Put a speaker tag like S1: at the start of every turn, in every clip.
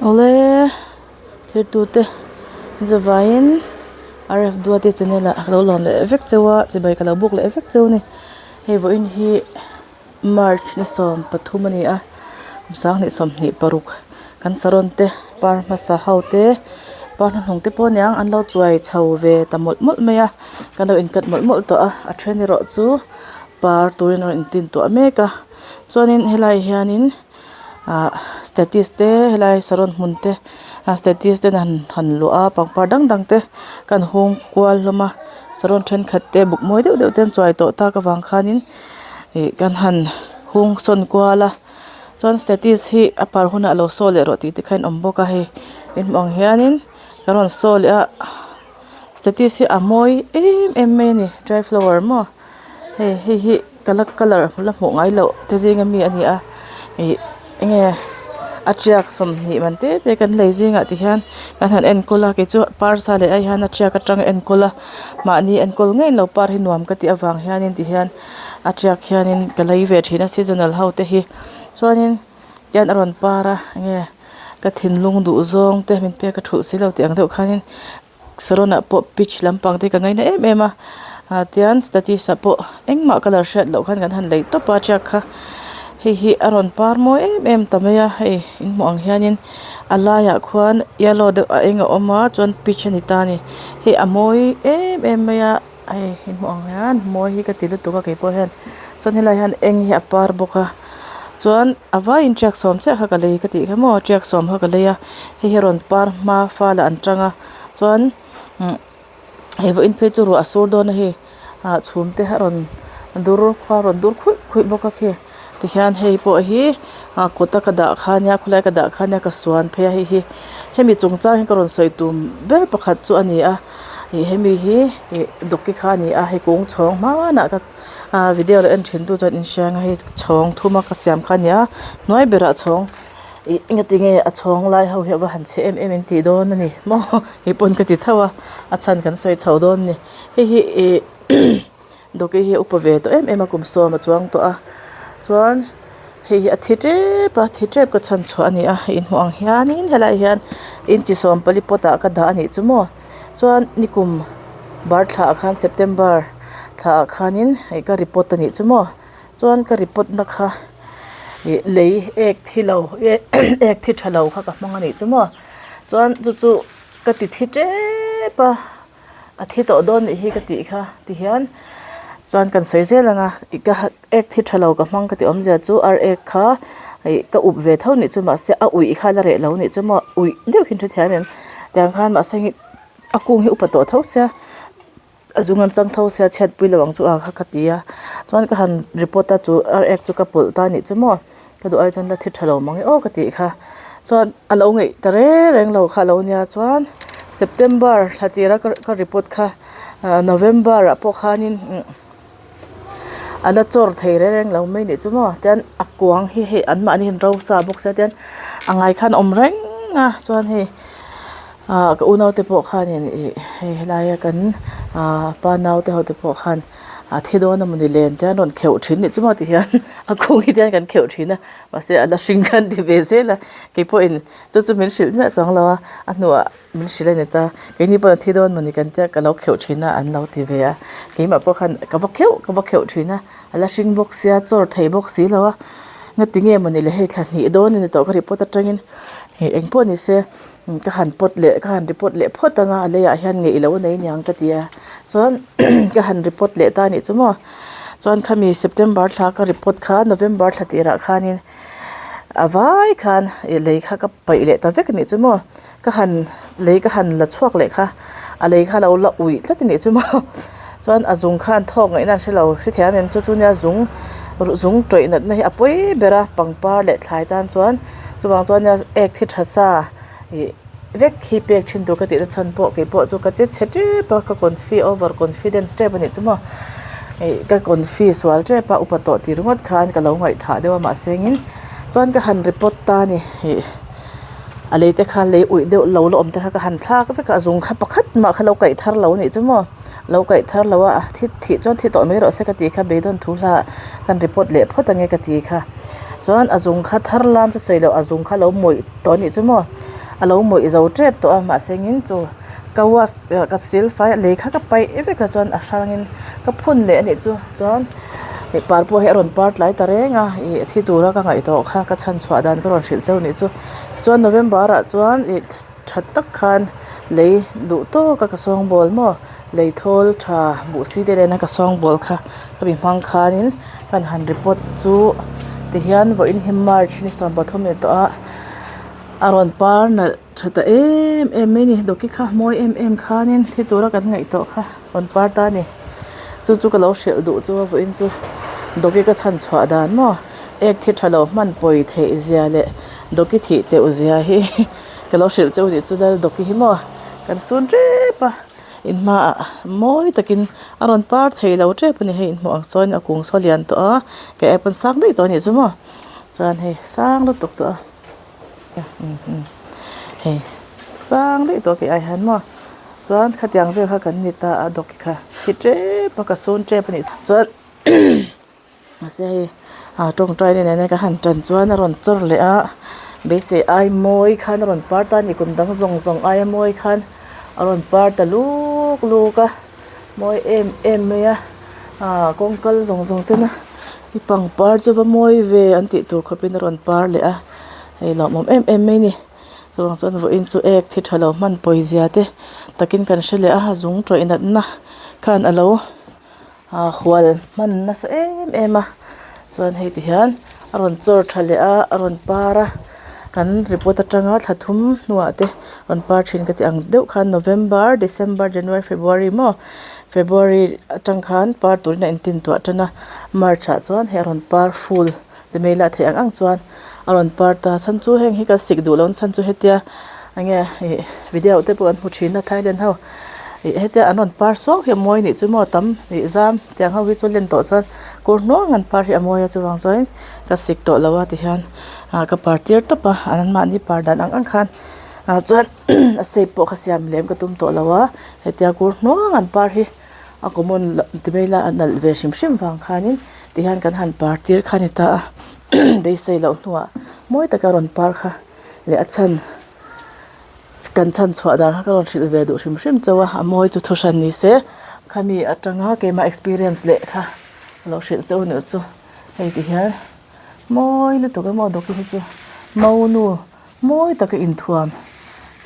S1: Awle thirtute zavaiin RF Duati channel ah ka lo lawm leh vek cheu a chibai ka lo buk leh vek cheu a ni hei vawiin hi March ni 13 a ni a kum 2026 kan saron te par hmasa ho te par hnuhnung te pawh aniang an lo chuai chho ve ta mawlh mawlh mai a kan lo incut mawlh mawlh tawh a a then erawh chu par turin a rawn intin tuah mek a chuanin helaiah hianin. Ahh statis te helai saron hmun te ah statis ten an han luah a pangpar dang dang te kan hung kual hlawm a saron thenkhat te buk mawi deuh deuh te an chuai tawh tak avang khanin ih kan han hung sawn kual a chuan statis hi a par hunah lo saw leh rawh tih te kha in awm bawk a hei in hmuh ang hianin kan rawn saw leh a statis hi a mawi em em mai a ni dry flower maw. Hei hei hi ka la colour la hmuh ngai loh te zinga mi a ni a ih enge a tiak 20 man te te kan lei zingah ti hian kan han enkawl a kei chu par sa leh ai hian a tiak atang enkawl a mahni enkawl ngei lo par hi nuam ka tih avang hianin ti hian a tiak hianin ka lei ve thin a seasonal ho te hi chuanin tian a rawn par a enge ka thinlung duh zawng te min pek a thulh si lo tih ang deuh khanin. Saron ah pawh peach lampang te ka ngaina em em a ah tian statis ah pawh engmah colour hriat loh khan kan han lei tawp a tiak kha hei hi a rawn par mawi em em ta mai a hei in hmuh ang hianin a laiah khuan yellow deuh a eng a awm a chuan peach a ni ta a ni hei a mawi em em mai a hei in hmuh ang hian mawi hi ka ti lutuk a keipawh hian chuan helaiah hian eng hi a par bawk a chuan a vaiin tiak sawm chiah kha ka lei ka tih kha maw tiak sawm kha ka lei a hei hi a rawn par hma fal ah an tang a chuan umm hei vawiin phei chu ruah a sur dawn a hei ah chhum te a rawn dur khua a rawn dur khuih khuih bawk a khi tikhian hei pawh hi ah kawt a ka dah kha ania khawlai a ka dah kha ania ka suan phei a hei hi hemi chungchang hi ka rawn sawi tum ber pakhat chu a ni a ih hemi hi ih dawki kha a ni a hei kung chhawng hmanah ka ah video lo en thin tu chuan in hria ang a hei chhawng thum a ka siam kha a ni a hnuai berah chhawng. Ih engati nge a chhawng lai ho hi a va han chhe em em in tih dawn a ni maw kei pawn ka ti tho a a chhan kan sawi chho dawn a ni hei hi ih dawki hi a upa ve tawh em em a kum sawm a chuang tawh a chuan hei hi a thi tep a thi tep ka chhan chhuah a ni a hei inhmuh ang hianin helaiah hian inchi 14 pot ah ka dah a nih chu maw chuan nikum bar thla ah khan september thla ah khanin hei ka report a nih chu maw. Chuan ka report na kha ih lei ek thi lo ek thi tha lo kha ka hmang a nih chu maw chuan chu chu ka ti thi tep a a thi tawh dawn nih hi ka tih kha ti hian chuan kan sawi zel ang a ih ka ek thi tha lo ka hmang ka tih awmzia chu ar ek kha ih ka up ve tho nih chu mahse a uih kha la reh lo nih chu maw uih deuh hi an hrethiam em tiang khan mahse a kung hi upa tawh tho sia. A zung an chang tho sia chhiat pui lo ang chu a kha ka ti a chuan ka han report a chu ar ek chu ka pawlh ta anih chu maw ka duh ai chuan la thi tha lo mang e aw ka tih kha chuan a lo ngaih ta reng reng lo kha a lo nia chuan September thla tira ka report kha ah November ah pawh khanin a la chawr thei reng reng lo mai anih chu maw tian a kuang hi hei an mahni hian ro sa bawk sia tian a ngai khan a awm reng a chuan hei. Ah ka unau te pawh khanin ih hei helaia kan ah pa nau te ho te pawh khan a thi dawn a mawni len te an rawn kheuh thin nih chu maw ti hian a kung hi te hian kan kheuh thin a mahse a la hring khan ti ve zel a keipawhin chu chu min hrilh miah chuang lo a a hnuah min hrilh a ni ta keini pawh a thi dawn mawni kan tia ka lo kheuh thin a an lo ti ve a keimah pawh khan ka va kheuh ka va kheuh thin a a la hring bawk sia chawr thei bawk si lo a ngati nge mawni le hei thla hnih dawn a ni tawh ka report atangin hei engpawh ni se. Ka han pawt leh ka han report leh phawt ang a a leiah hian ngeih lo a nei niang ka ti a chuan ka han report leh ta a nih chu maw chuan khami September thla ka report kha November thla tirah khanin a vai khan ih lei kha ka paih leh ta vek a nih chu maw ka han lei ka han la chhuak leh kha a lei kha lo la uih tlat a nih chu maw chuan a zung khan thawk ngaihna an hrelo hrethiam em chu chu nia zung zung tawih natna hi a pawi ber a pangpar leh thlai tan chuan. Chuvang chuan nia ek thi tha sa ih vek hi pek thin tur ka tih na chhan pawh kei pawh chu ka che chhe tep a ka confi over confidence tep a nih chu maw ih ka confi sual tep a upa tawh tih ringawt khan ka lo ngaihthah deuh a mahse engin chuan ka han report ta a ni ih a lei te kha lei uih deuh lo la awm te kha ka han thlak vek a a zung kha pakhat mah kha lo kaih thar lo a nih chu maw lo kaih thar lo a thi thih chuan thi tawh mai rawh se ka tih kha beidawn thu hla kan report leh phawt ange ka ti kha. Chuan a zung kha thar lam chu sawi loh a zung kha lo mawih tawh a nih chu maw. a lo mawih zo tep tawh a mahse engin chu ka wash ka sil fai a lei kha ka paih vek a chuan a hrangin ka phun leh a nih chu chuan ih par pawh hi a rawn par tlai ta reng a ih thi tura ka ngaih tawh kha ka chhan chhuah dan ka rawn hrilh cheu nih chu tichuan November ah chuan ih tha tak khan lei duh tawk a ka sawngbawl maw lei thawl tha buh si te nena ka sawngbawl kha ka mi hmang khanin kan han report chu tihian vawiin hi March ni 13 ni tawh a a rawn par nalh tha ta em em mai a ni dawki kha mawi em em khanin thi tura kan ngaih tawh kha rawn par ta a ni chu chu ka lo hrilh duh chu a vawiin chu dawki ka chhan chhuah dan maw ek thi tha lo hman pawi theih zia leh dawki thih teuh zia hi. Ka lo hrilh che u tih chu lal dawki hi maw kan sun tep a in hmaah mawi takin a rawn par thei lo tep a ni hei inhmuh ang sawn a kung saw lian tawh a kei ai pawn sang daih tawh a nih chu maw chuan hei sang lutuk tawh a hei sang daih tawh kei ai hian maw chuan khatiang vel kha kan ni ta a dawki kha thi tep a ka sun tep a nih chuan. Mahse hei ah tawngtai na nena ka han tan chuan a rawn chawr leh a beisei ai mawi khan a rawn par ta a ni kum dang zawng zawng aia mawi khan a rawn par ta luk luk a mawi em em mai a ah kawng kal zawng zawng tena i pangpar chu va mawi ve an tih tur khawpin a rawn par leh a hei lawmawm em em mai a ni chuvang chuan vawiin chu ek thi tha lo hman pawizia te takin kan hre leh a zung tawih natna khan a lo. Ah hual hman nasa em em a chuan hei ti hian a rawn chawr tha leh a a rawn par a kan report atanga thla thum hnuah te rawn par thin ka ti ang deuh khan November December January February maw February atang khan par turin a intin tuah tan a March ah chuan hei a rawn par full ti mai ila a theih ang ang chuan a rawn par ta chhan chu heng hi kan sik duh loh chhan chu hetia enge ih video te pawh an hmu thin a Thailand ho ih hetia an rawn par suau hi a mawi nih chu maw tam ih zam tiang ho hi chu len tawh chuan kawr hnuang an par hi a mawi a chuvang chuan ka sik tawh lo a tihian ah ka par tir tawp a an mahni par dan ang ang khan ah chuan a shape pawh kha siam lem ka tum tawh lo a hetia kawr hnuang an par hi. A common loh ti mai ila a nalh ve hrim hrim vang khanin tihian kan han par tir kha a ni ta a beisei loh hnuah mawi taka rawn par kha leh a chhan kan chhan chhuah dan kha ka rawn hrilh ve duh hrim hrim chauh a a mawi chu thu hran ni se khami atanga keimah experience leh kha ka lo hrilh chauh a nih chu hei ti hian mawi lutuk emaw dawki hi chu monu Mawi taka inthuam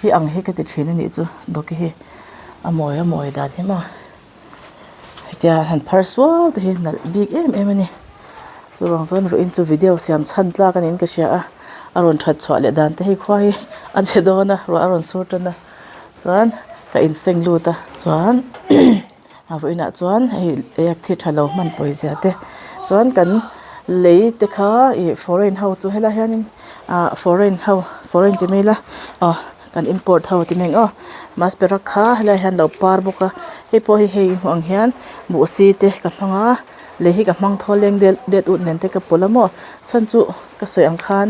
S1: hi ang hi ka ti thin a nih chu dawki hi a mawi a mawi dan hi maw hetia han phar suau te hi nalh bik em em a ni chuvang chuan vawiin chu video siam chhan tlak a niin ka hria a a rawn that chhuah leh dan te hei khua hi a che dawn a ruah a rawn sur tan a chuan ka inseng lut a chuan. A vawiinah chuan hei ek thi tha lo hman pawizia te chuan kan lei te kha ih foreign ho chu helai hianin ah foreign ho foreign ti mai ila aw kan import ho ti mai ang aw masperak kha helai hian lo par bawk a hei pawh hi hei hmuh ang hian buhsi te ka hmang a lei hi ka hmang thawl leng det det ut nen te ka pawlh a maw chhan chu ka sawi ang khan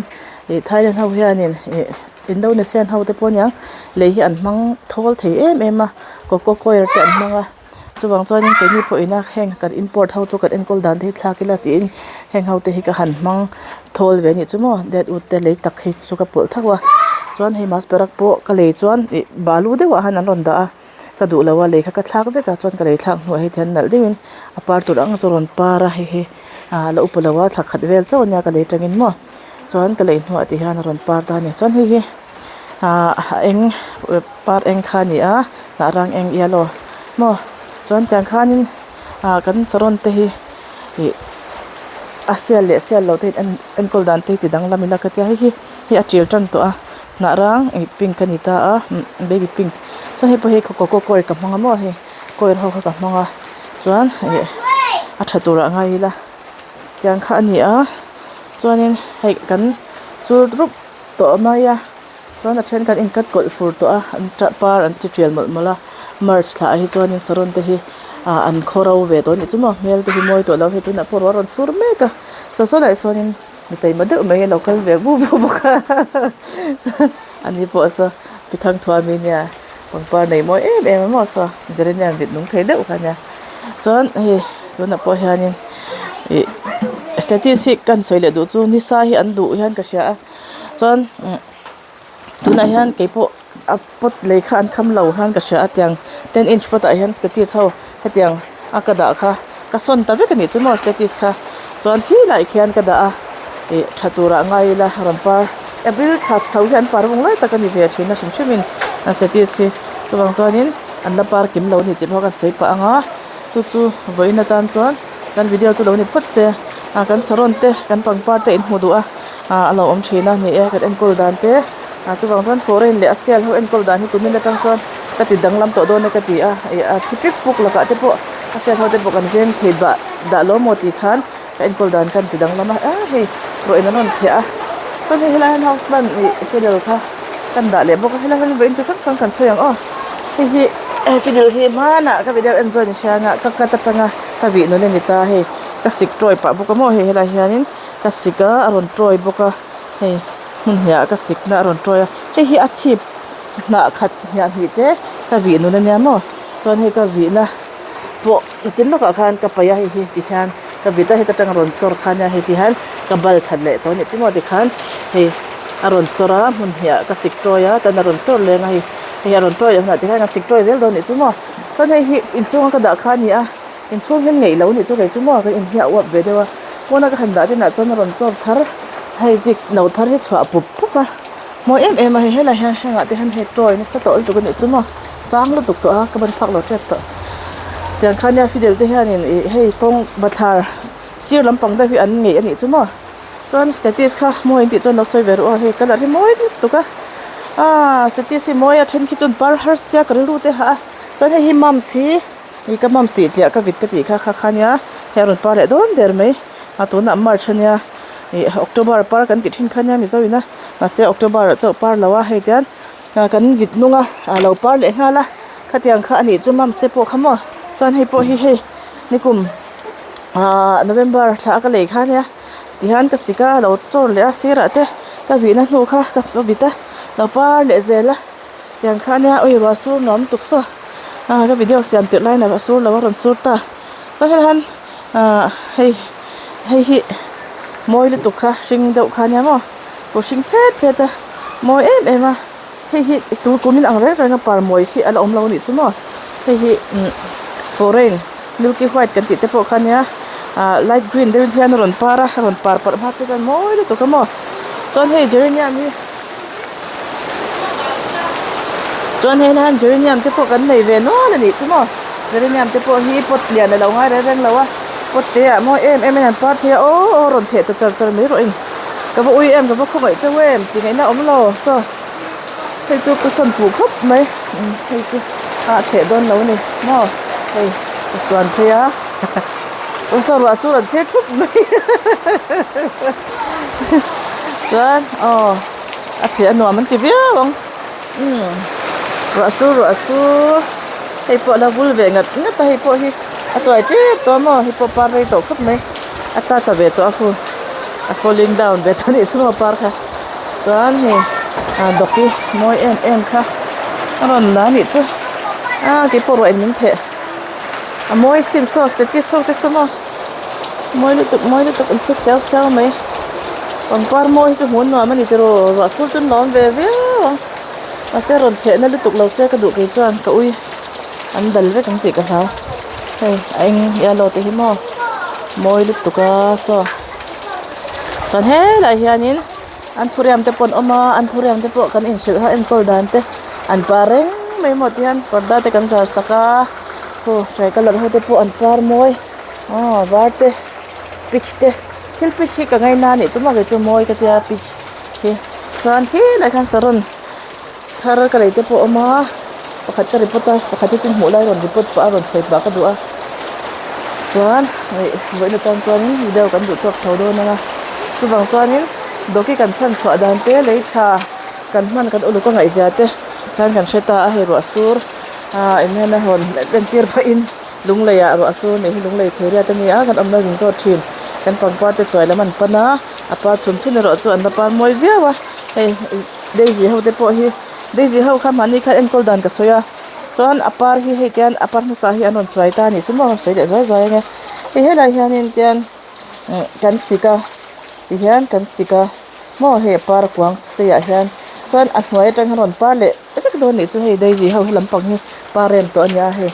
S1: ih Thailand ho hianin ih. Indonesian ho te pawh aniang lei hi an hmang thawl thei em em a coco coir te an hmang a chuvang chuanin keini pawh ina heng kan import ho chu kan enkawl dan te hi thlak ila tiin heng ho te hi ka han hmang thawl ve anih chu maw det ut te lei tak hi chu ka pawlh thauh a chuan hei masperak pawh ka lei chuan ih balu deuhah han an rawn dah a ka duh lo a lei kha ka thlak vek a chuan ka lei thlak hnuah hi tihian nalh deuhin a par tur ang chu a rawn par a hei hi ah la upa lo a thla khat vel chauh ania ka lei tangin maw chuan ka lei hnuah ti hian a rawn par ta a ni chuan hei hi ah a eng par eng kha a ni a hnah rang eng yellow maw chuan tiang khanin ah kan saron te hi ih a sial leh sial loh te hi en enkawl dan te hi ti danglam ila ka tia hei hi hei a til tan tawh a hnah rang ih pink a ni ta a baby pink chuan hei pawh hi coco coir ka hmang a maw hei coir ho kha ka hmang a chuan ih a tha turah ngai ila tiang kha a ni a chuanin hei kan chul rup tawh mai a chuan a then kan in cut kawlh fur tawh a an par an thli tial mawlh mawlh a march thla ah hi chuanin saron te hi ah an khaw ro ve tawh a nih chu maw hmel te hi mawi tawh lo hei tunah pawh ruah a rawn sur mek a saw saw lai sawnin mi taima deuh mai a lo kal ve vu vu bawk a ani pawh saw pi thangthuami nia pangpar nei mawi em em a maw saw jeremiah vit nung thei deuh kha ania chuan hei tunah pawh hianin ih status hi kan sawi leh duh chu nisa hi an duh hian ka hria a chuan. Tunah hian keipawh a pot lei kha an kham lo khan ka hria a tiang ten inch pot ah hian statice ho hetiang a ka dah kha ka sawn ta vek a nih chu maw statice kha chuan khilaiah khian ka dah a ih tha turah ngai ila rawn par April thla chho hi an par vung lai tak a ni ve thin a hrim hrim in a statice hi chuvang chuanin an la par kim lo a ni tih pawh ka sawi pah ang a chu chu vawiin atan chuan kan video chu lo ni phawt se ah kan saron te kan pangpar te inhmu duh a ah a lo awm thin a ni e kan enkawl dan te ah chuvang chuan foreign leh a sial ho enkawl dan hi kumin atang chuan ka ti danglam tawh dawn e ka ti a ih a thi pik puk lakah te pawh a sial ho te pawh kan veng thei bah dah lo maw tih khan ka enkawl dan khan ti danglam a ah hei rawh in an rawn thiah a chuan hei helai hian house plant ih fiddle kha kan dah leh bawk a helai hian vawiin chi hrang hrang kan sawi ang aw hei hi hei fiddle hi hmanah ka video en chuan i hria anga ka cut atanga ka vih nun a ni ta hei ka sik tawi pah bawk a maw hei helai hianin. Ka sik a a rawn tawi bawk a hei hmun hniah ka sik na a rawn tawi a hei hi a chhip hnah khat hniah hnih te ka vih nun ania maw chuan hei ka vihna pawh chin lawkah khan ka paih a hei hi ti hian ka vit a heta tang a rawn chawr kha ania hei ti hian ka bal that leh tawh a nih chu maw tikhan hei a rawn chawr a hmun hniah ka sik tawi a chuan a rawn chawr leng a hei hei a rawn tawi leh hunah tikhan ka sik tawi zel dawn a nih chu maw chuan hei hi inchhunga ka dah kha a ni a. Inchhung hian ngeih lo nih chu kei chu maw ka inhi a uap ve deuh a, pawna ka han dah chinah chuan a rawn chawp thar hei zik no thar hi chhuah pup pup a, mawi em em a hei helai hian hengah te hian hei tawi nasa tawh lutuk a nih chu maw sang lutuk tawh a ka ban phak lo tep tawh tiang khan nia fidel te hianin ih hei kawng bathlar sir lampang deuh hi an ngeih a nih chu maw chuan status kha mawi an tih chuan lo sawi ve rawh aw hei colour hi mawi lutuk a aaa status hi mawi a then khi chuan par har sia ka rilru te hah a chuan hei hi mums hi. Ih ka mums tih tliah ka vit ka tih kha kha kha nia hei a rawn par leh dawn der mai a tunah march ania ih october par kan tih thin kha nia mizo ina mahse october ah chauh par lo a hei tian kan vit nung a a lo par leh nghal a khatiang kha anih chu mums te pawh kha maw chuan hei pawh hi hei nikum ahh november thla a ka lei kha ania tihian ka sik a lo chawr leh a sirah te ka vihna hnu kha ka vit a lo par leh zel a. Tiang kha ania ui ruah sur nuam tuk saw ah ka video siam tirh laiin a sur lo a rawn sur ta chuan helai hian ah hei hei hi mawi lutuk kha hring deuh kha ania maw kawr hring phet phet a mawi em em a hei hi tur kum in ang reng reng a par mawi khi a la awm lo a nih chu maw hei hi umm foreign milky white kan tih te pawh kha ania ah light green deuh hian a rawn par a a rawn par parh hma te chuan mawi lutuk a maw chuan hei geranium hi. Chuan hei hian geranium te pawh kan nei ve nual a nih chu maw geranium te pawh hi pot lian a lo ngai reng reng lo a pot te ah mawi em em in an par thei a aw aw rawn theh ta char char mai rawh in ka va ui em ka va khawngaih cheu em tih ngaihna a awm lo saw hei chu ka sawn puh khawp mai hei chu a theh dawn lo a ni maw hei ka suan phei a aw saw ruah sur an thlir thup mai. Chuan aw a theh a nuam an ti viau ang umm ruah sur ruah sur hei pawh a la vul ve ngat ngat a hei pawh hi a chuai tep tawh a maw hei pawh par rei tawh khawp mai a tla ta ve tawh a khu a falling down ve tawh a nih chu maw par kha chuan hei ah dawki mawi em em kha a rawn la a nih chu a keipawh ruah in min theh a mawi sin saw status ho te saw maw. Mawi lutuk mawi lutuk an phu siau siau mai pangpar mawi hi chu hmuh nuam a ni tiraw ruah sur chu nuam ve viau ang mahse rawn theh na lutuk lo se ka duh kei chuan ka ui an dal vek ang tih ka hlau hei a eng yellow te hi maw mawi lutuk a saw chuan helaiah hianin an thuriam te pawh an awm a an thuriam te pawh kan inhrilh kha enkawl dan te an par reng mai maw tihian parda te kan zar sak a khu tricolour ho te pawh an par mawi. Aw var te peach te thil peach hi ka ngaina a nih chu maw kei chu mawi ka tia peach hi chuan khilai khan saron thar ka lei te pawh a awm a pakhat ka report a pakhat hi chu hmuh lai rawn report pah a rawn sawi pah ka duh a chuan ih vawiin atan chuanin video kan duh tawk chho dawn ang a chuvang chuanin dawki kan chhan chhuah dan te lei tha kan hman kan uluk a ngaihzia te khan kan hre ta a hei ruah sur ah eng hian a rawn entir pahin. Lunglei ah ruah sur nih hi lunglei thei riat a ni a kan awmna zin zawt thin kan pangpar te chuai lam an pan a a par chhun chhun erawh chu an la par mawi viau a hei daisy ho te pawh hi daisy ho kha mahni khan enkawl dan ka sawi a chuan a par hi hei tian a par hmasa hi an rawn chuai ta a nih chu maw sawi leh zuai zuai ang e hei helai hianin tian kan sik a tihian kan sik a maw hei a par kuang sei ah hian. Chuan a hnuai atang hian rawn par leh vek dawn nih chu hei daisy ho he lampang hi par rem tawh a nia hei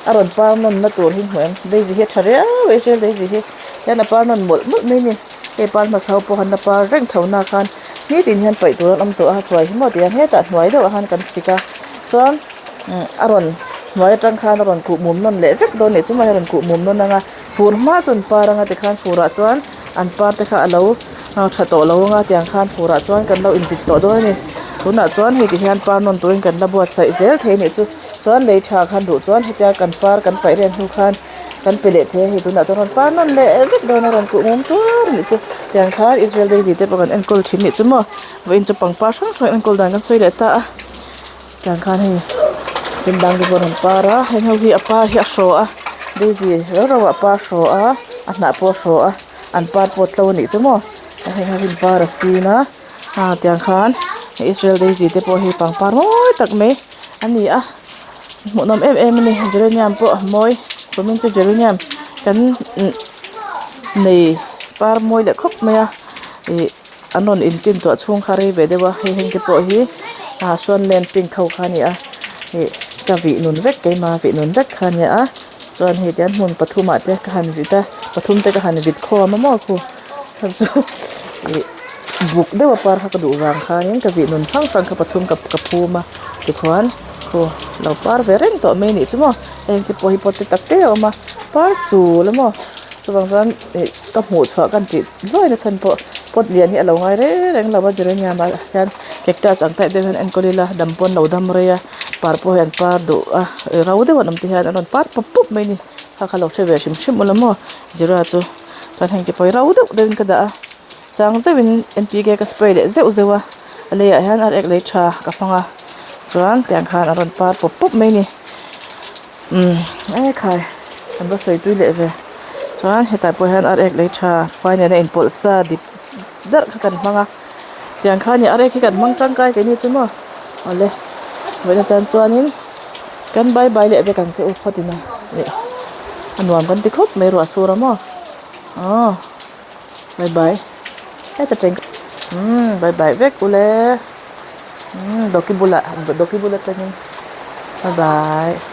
S1: a rawn par nawn na tur hi hmuh em daisy hi a tha riau a Israel daisy hi hian a par nawn mawlh mawlh mai a ni hei par hmasa ho pawh khan la par reng tho na khan nitin hian paih tur an awm tawh a chuai hi maw tih hian hetah hnuai deuh ah khan kan sik a chuan a rawn hnuai atang khan a rawn kuh mum nawn leh vek dawn nih chu maw hei a rawn kuh mum nawn ang a fur hma chu an par ang a tikhan fur ah chuan an par te kha a lo tha tawh lo ang a tiang khan fur ah chuan kan lo invit tawh dawn a ni tunah chuan hei ti hian par nawn turin kan la buatsaih zel thei a nih chu chuan lei tha khan duh chuan hetia kan par kan paih reng hnu khan kan pe leh thei a hei tunah chuan rawn par nawn leh vek dawn a rawn kuh ngum tur a nih chu tiang khan Israel daisy te pawh kan enkawl thin a nih chu maw vawiin chu pangpar hrang hrang enkawl dan kan sawi leh ta a. Tiang khan hei sendang te pawh an rawn par a heng ho hi a par hi a hraw a daisy rau rau ah a par hraw a a hnah pawh a hraw a an par pawh a tlo a nih chu maw heng ho hi an par a sin a ah tiang khan Israel daisy te pawh hi pangpar mawi tak mai a ni a hmuhnawm em em a ni geranium pawh a mawi kumin chu geranium kan nei par mawi leh khawp mai a ih an rawn intin tawh chhung kha rei ve deuh a hei heng te pawh hi ah sawn len pink ho kha a ni a ih ka vih nun vek keima vih nun vek kha a ni a chuan hei tiang hmun pathum ah te ka han vit a pathum te ka han vit khawm a maw khu chhan chu ih buk deuh a par kha ka duh vang khanin ka vih nun hrang hrang kha pathum ka ka phum a tikhuan khu lo par ve reng tawh mai a nih chu maw heng te pawh hi pot te tak te a awm a par chul a maw chuvang chuan ih ka hmuh chhuah ka intih hluai na chhan pawh pot lian hi a lo ngai reng reng lo a geranium ah hian cactus ang type deuh hian enkawl ila dam pawn lo dam rei a par pawh hi an par duh a ro deuh an awm te hian an rawn par pawp pawp mai a ni kha kha lo hre ve hrim hrim ula maw zira chu chuan heng te pawh hi ro deuh deuh in ka dah a chang zeuh in N P K ka spray leh zeuh zeuh a a leiah hian ar ek lei tha ka hmang a chuan tiang khan an rawn par pawp pawp mai a ni. Umm ekhai an va sawi tui leh ve chuan hetah pawh hian ar ek lei tha khuai nena inpawlh sa dip darh kha kan hmang a tiang kha ni ar ek hi kan hmang tangkai keini chu maw awle vawiin atan chuanin kan bye bye leh vek ang che u phawt ina ih a nuam kan ti khawp mai ruah sur a maw aw bye bye heta teng umm bye bye vek ule umm dawki bulah dawki bul atangin bye bye.